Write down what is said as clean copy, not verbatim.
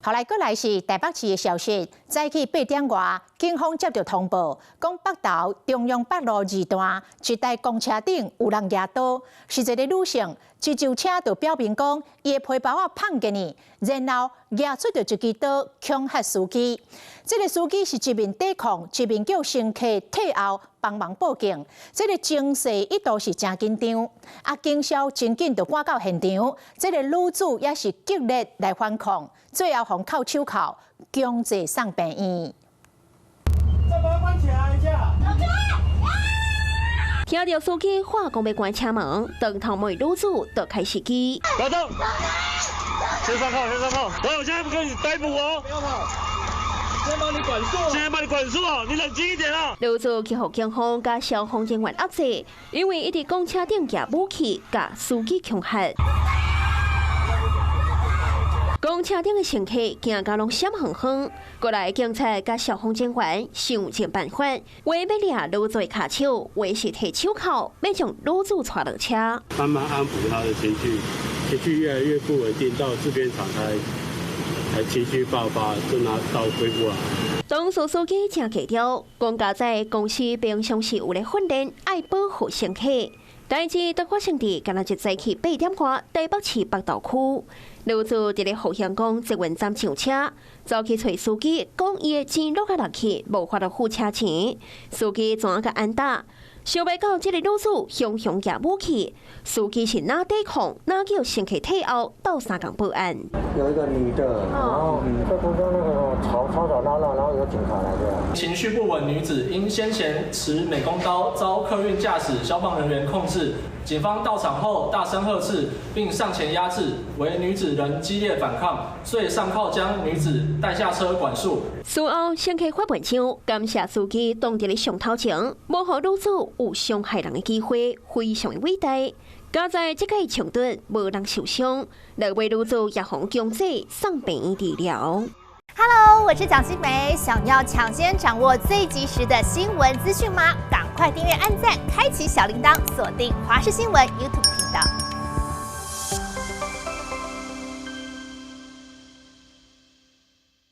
後來過來是台北市的消息，早起8點外，警方接到通報，講北投中央北路二段一台公車頂有人舉刀，是一個女性，急救車就表明講，伊的皮包仔碰見去，然後舉出著一支刀恐嚇司機。這個司機是一面抵抗，一面叫乘客退後幫忙報警。這個情勢一度是誠緊張，啊，警消真緊就趕到現場。這個女子也是極力來反抗，最後予銬手銬，強制送病院。再把它關起來一下。聽著司機喊講欲關車門，當頭毛女子就開始機。不要動，先上銬，先上銬。我現在不跟你逮捕哦。不要跑，先幫你管束。現在幫你管束哦，你冷靜一點啊。女子去予警方佮消防人員壓制，因為伊佇公車頂舉武器，共司機恐嚇。公車頂的乘客驚甲攏閃晃晃，過來警察佮消防人員想盡辦法，有的欲掠女子的跤手，有的是提手銬，欲將女子帶落車。慢慢安撫她的情緒，情緒越來越不穩定，到製片廠才情緒爆發，就拿刀揮過來。當事司機誠低調，講佳哉公司平常時有咧訓練，愛保護乘客。代誌就發生佇今仔日早起8點外，台北市北投區，女子佇咧復興宮捷運站上車，走去揣司機，講伊的錢落甲落去，無法度付車錢。司機怎共按打？想袂到這個女子雄雄舉武器，司機是哪抵抗，哪叫乘客退後，鬥相共報案。有一個女的，然後在公車那個吵吵吵鬧鬧，然後有警察來的。情緒不穩女子因先前持美工刀遭客運駕駛消防人員控制，警方到場後大聲呵斥，並上前壓制，惟女子仍激烈反抗，遂上銬將女子帶下車管束。事後乘客發文章感謝司機擋佇咧上頭前，無予女子有傷害人的機會，非常的偉大。佳哉這個衝突無人受傷，兩位女子也予強制送病院治療。 Hello，我是蔣新梅，想要搶先掌握最及時的新聞資訊嗎？趕快訂閱、按讚、開啟小鈴鐺，鎖定華視新聞 YouTube 頻道。